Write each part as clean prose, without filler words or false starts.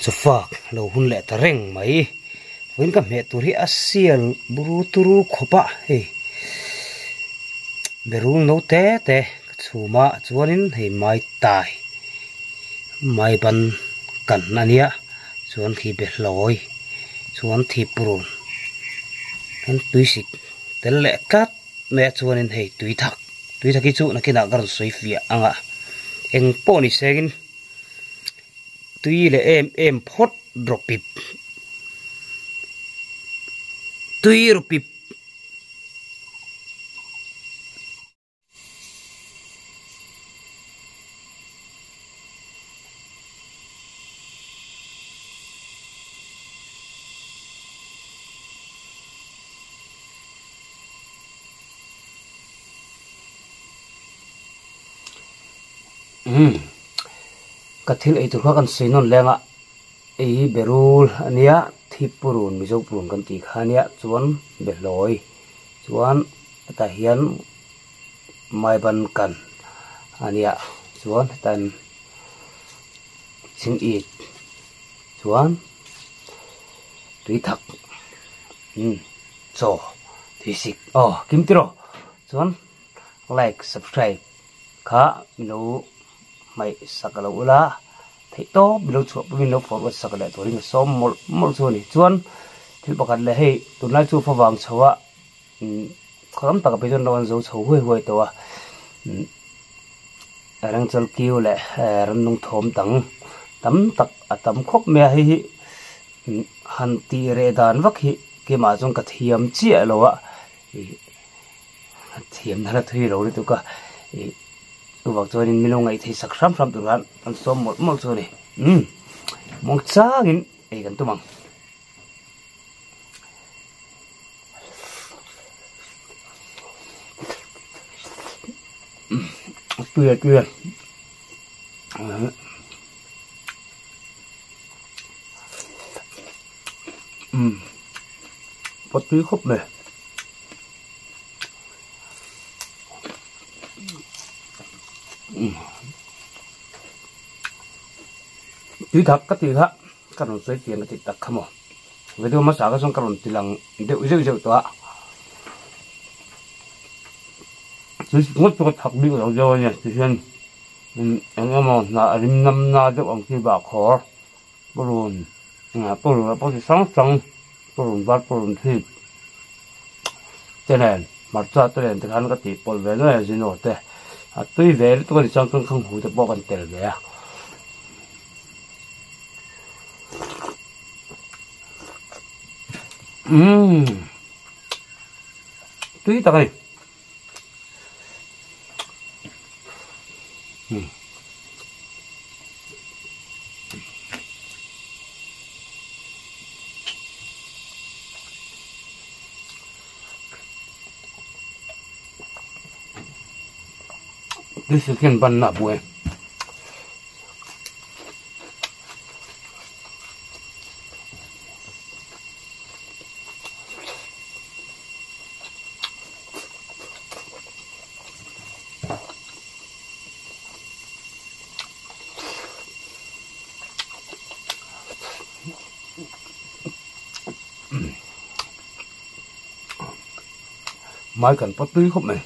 Chawfak lo hun leh ta reng mai. Vawiin ka hmeh tur hi a sial buru turu khawp a hei berul no te te ka chhum a chuanin hei mai tai mai ban kan a nia chuan khi behlawi chuan thipurun an tuisik tel leh tlat mai a chuanin hei tuithak tuithak hi chu nakinah ka rawn sawi fiah ang a eng pawh ni sengin. Tui leh em em phawt rawh pip. Tui rawh pip. Umm ka thil ei tur kha kan sawi nawn leng a ei hi berul a nia thipurun mizo purun kan tih kha a nia chuan behlawi chuan hetah hian maiban kan a nia chuan hetan ching it chuan tui thak umm chaw tui sik aw kim tiraw chuan like subscribe. Kha milo hmaih sak a lo ula, theih tawp milo chhuah pawhin lo forward sak leh turin ka sawm mawlh mawlh chu a ni. Chuan thil pakhat leh hei tunlai chu favang chho a khaw tam tak ah phei chuan lo an zo chho huai huai tawh a, rengchal kiu leh rannung thawm dang tam tak a tam khawp mai a, hei hi han tih reh dan vak hi keimah chuan ka thiam chiah lo a. Thiam nala thui lo lutuk a, ih chuvang chuanin min lo ngaihthei sak hram hram tur khan an sawm mawlh mawlh chu a ni. Umm muang changin ei kan tum ang. Umm tui a tui a. Umm pawt tui khawp mai. Tui thak ka tih kha ka rawn sawi chian ka tih tak kha maw video hmasa kha chuan ka rawn ti lang deuh zeuh zeuh tawh a tui ngawt chu ka thak bik lo deuh a nia tihian eng emaw hnah rim nam na deuh ang chi bahkhawr purun purun ah pawh chi hrang hrang purun var purun thip te nen hmarcha te nen tikhan ka tih pawlh ve nuai a zino te a tui ve lutuk a ni chuan kangkhang hu te pawh kan tel ve a. Umm tui tak a ni. This is hian ban na buai. Mai kan pawt tui khawp mai.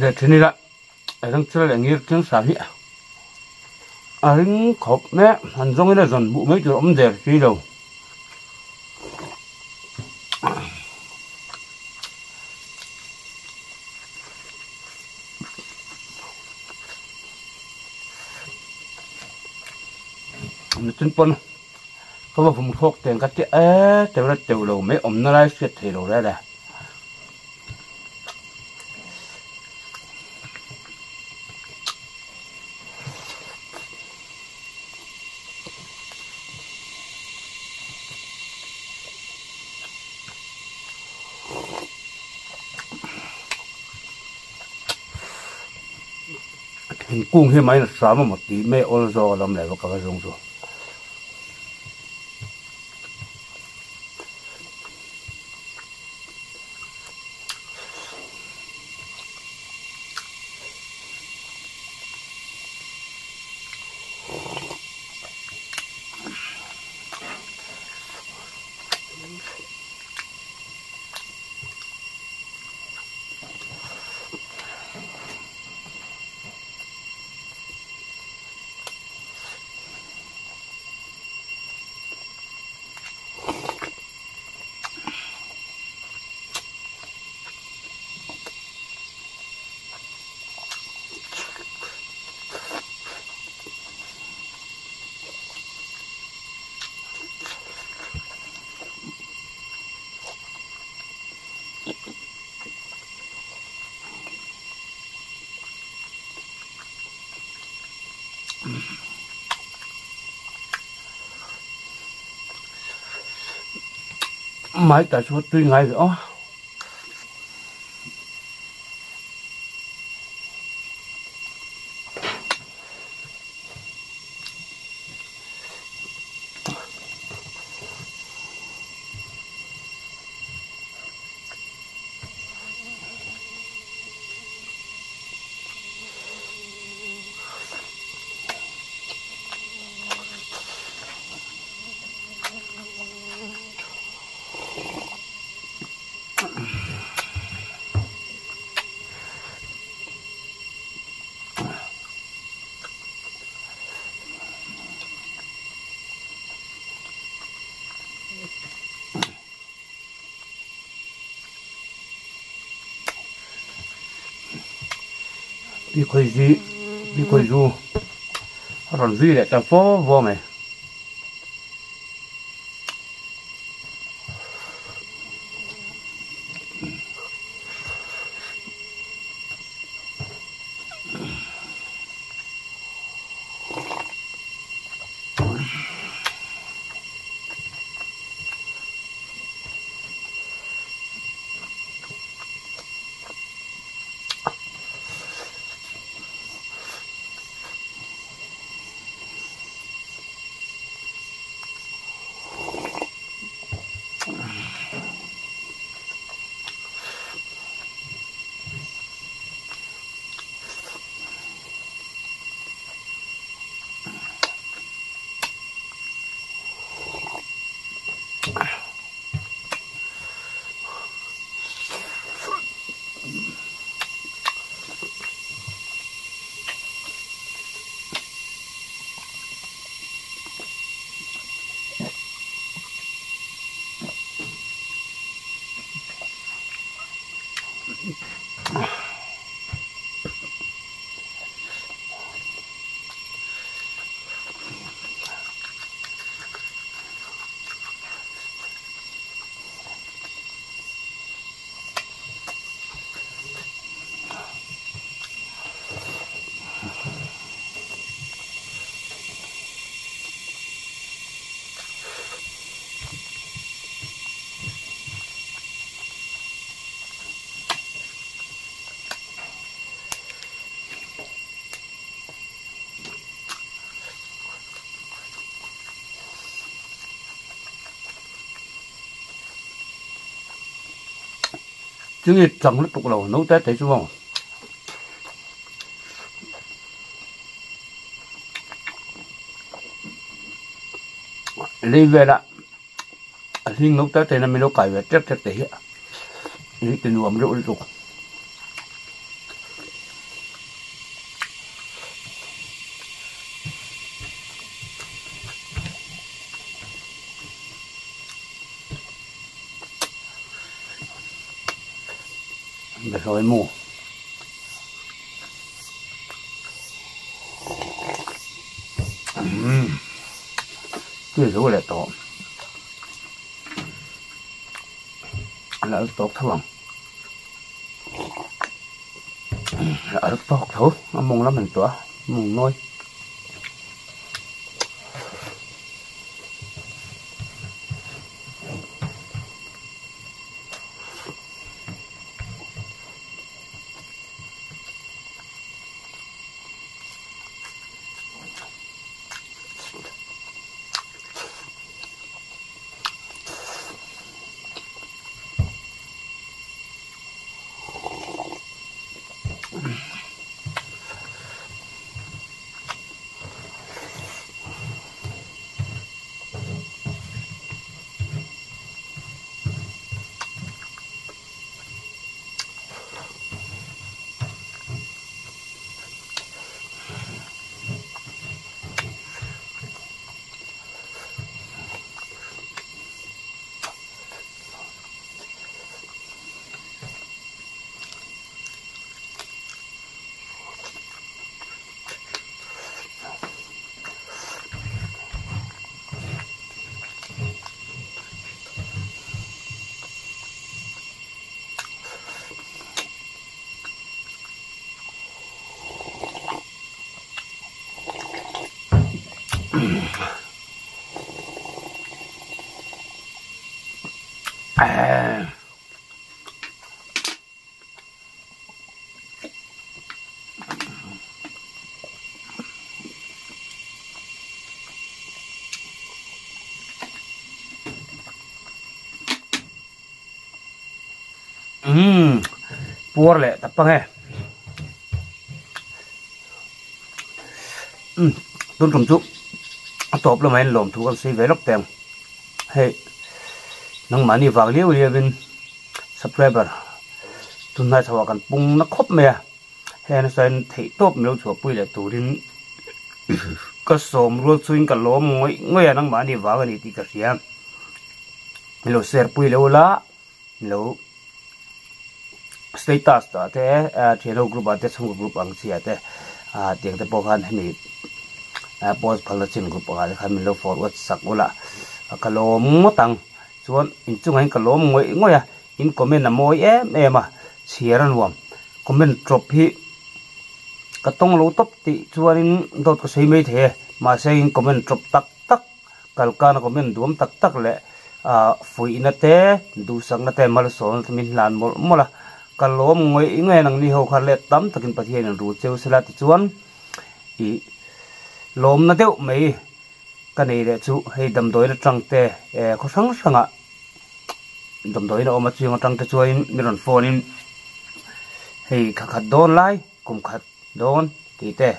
Leh thin ila a ring thil leh ngir thil sa hi a ring khawp mai a han zawng ila zawn buh mai tur a awm der si lo. Nitin pawn ka va vum thlawk teng ka ti e teuh la teuh lo mai awmna lai hriat thei lo rel e. Thingkung hi mai hram emaw tih mai awl zawk alawm le ka va zawng chu. Mai ta chu tui ngai ve aw. Pi khawi zi pi khawi zu a rawn zui leh ta fo fo mai. Chứ chẳng lúc tục lẩu nấu tết thấy chưa không? Đi về là hình nấu tết thì là mình nấu cải về tết tết tí những tình huống rượu tục. Rồi mù cứ rủ lại tổ là tốt thôi là tốt thôi nó mong lắm mình tủa mong nuôi Puar leh ta pang e tun tum chu tawp lamah hian lawm thu kan sawi ve lawk teng hei nangmahni vang liau liau in subscriber tunlai chho ah kan pung na khawp mai a hei nasa in theih tawp milo chhuah pui leh turin ka sawm rual chungin ka lawm ngawih ngawih a nangmahni vang a ni tih ka hria milo share pui lo la. Lo status ah te thianho group ah te chhungkaw group ang chi ah te tiang te pawh khan hemi post phalna chin group ah te khan min lo forward sak ula ka lawm ngawt ang chuan inchungah hian ka lawm ngawih ngawih a in comment a mawi em em a chhiar a nuam comment drop hi ka tawng lo tawp tih chuanin dawt ka sawi mai thei e mahse in comment drop tak tak. Kalkana comment duam tak tak leh fuihna te, duhsakna te, malsawmna te min hlan mawlh mawlh a. Ka lawm ngawih ngawih a nangni ho kha let tam takin Pathian in rul cheu sela tichuan i lawmna deuh mai ka nei leh chu hei damdawiin atang te khaw hrang hrangah damdawiin a awm a chuang atang te chuanin min rawn phone in hei thla khat dawn lai kum khat Dawn tih te,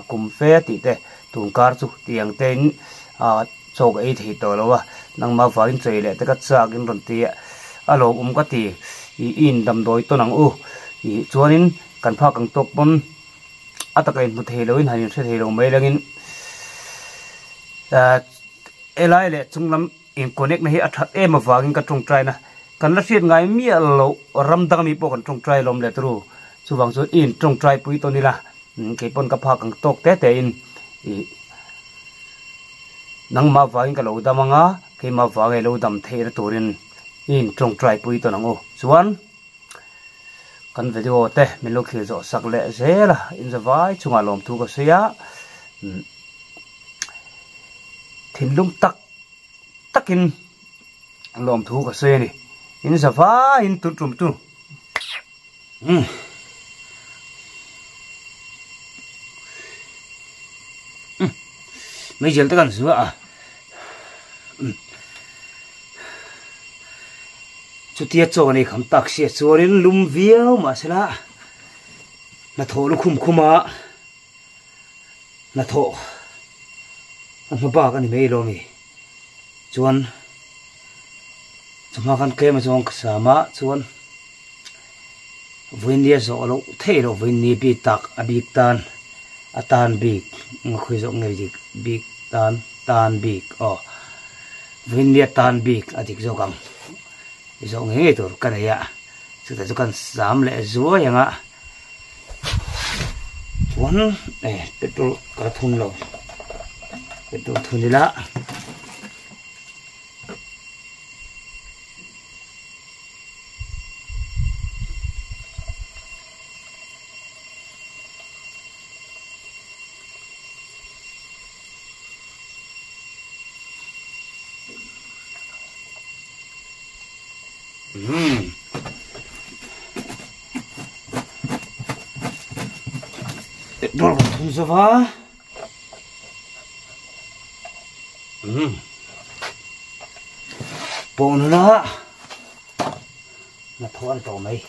kum fe tih te, tun kar chu tiang te in chaw ka ei thei tawh lo a, nangmah vangin chawi leh te ka chak in rawn ti a, a lawmawm ka ti, i in damdawi tawn ang u, i chuanin kan phak ang tawk pawn a taka in hmu thei lo in han in hre thei lo mai langin helai leh chunglam in connect na hi a that em avangin ka tawngtai na. Kan la hriat ngai miah loh ram dang ami pawh kan tawngtai lawm leh turu. Chuvang chuan i intawngtai pui tawn ila, kei pawn ka phak ang tawk te te in ih nangmah vangin ka lo dam anga, keimah vanga i lo dam theihna turin i intawngtai pui tawn ang u. Chuan kan video te min lo thlir zawh sak leh zel a, inzavai chungah lawmthu ka sawi a, thinlung tak takin lawmthu ka sawi a ni. In za vaiin tun tum tu. Um. Um. Meizial te kan zua a. Um. Chutia chaw kan ei kham tak sia chuanin lum viau mahsela hnathawh lukhum khuma hnathawh a hma bak a ni mai lo mi chuan chawhma khan tlem a zawng ka sam a chuan vawinia zawh loh theih loh vawinia bik tak a bik tan a tan bik nga khawi zawk nge dik bik tan tan bik aw vawinia tan bik a dik zawk ang zawh ngei ngei tur ka nei a chutah chu kan sam leh zuai ang a. Chuan eh petrol ka la thun lo petrol thun ila umm. Petrol kan thun zo va umm pawn huna hnathawh a ni tawh mai.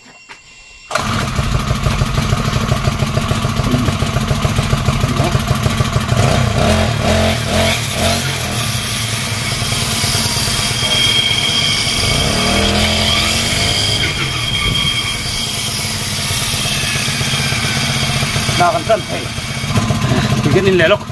Hna kan tan thei tui kan in leh lawk.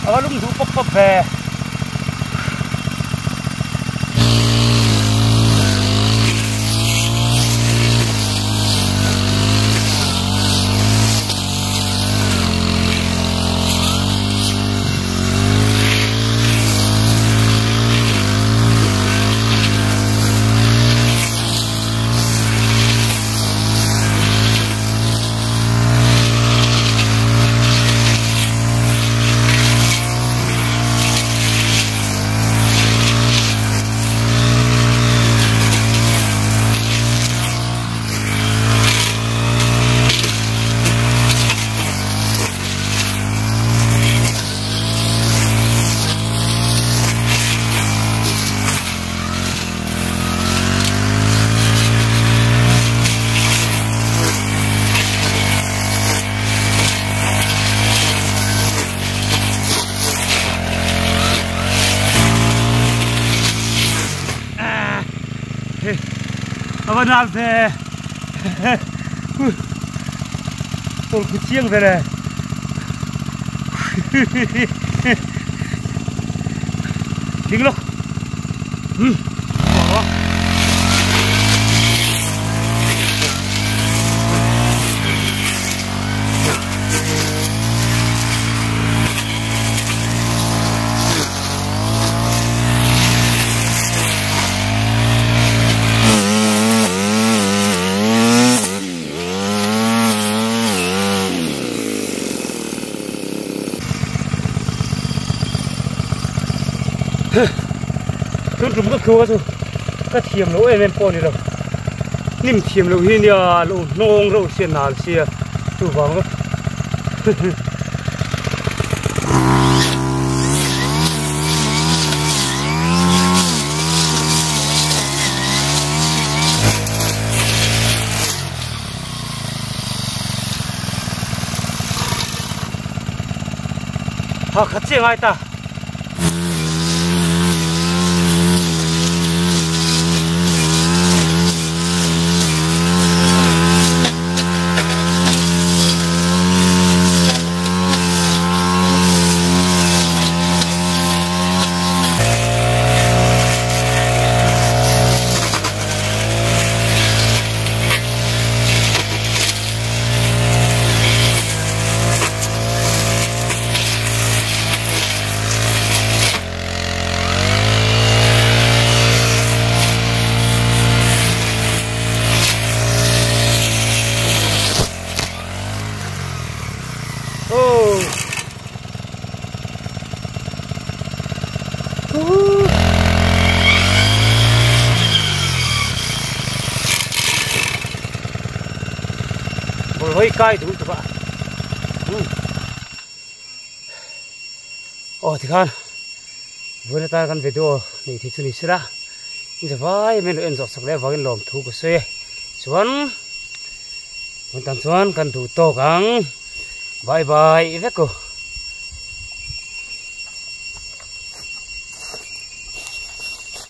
A va lum duh pawp pawp ve. A va nal ve tawlh khu chiang ve le. Ding lawk. Umm. Tun tum ka thu ka chu ka thiam lo em em pawh ni lo hnim thiam lo hi nia lo hnawng reuh sia nal sia chuvang chu Ha khat chiah ngai ta. Bawlhhlawh kai duh tuk a aw tikhan vawiin atan kan video neih theih chu ni sela vai mai lo en zawh sak leh avangin lawmthu ka sawi e chuan hmun tan chuan kan duh tawk ang bye bye vek u.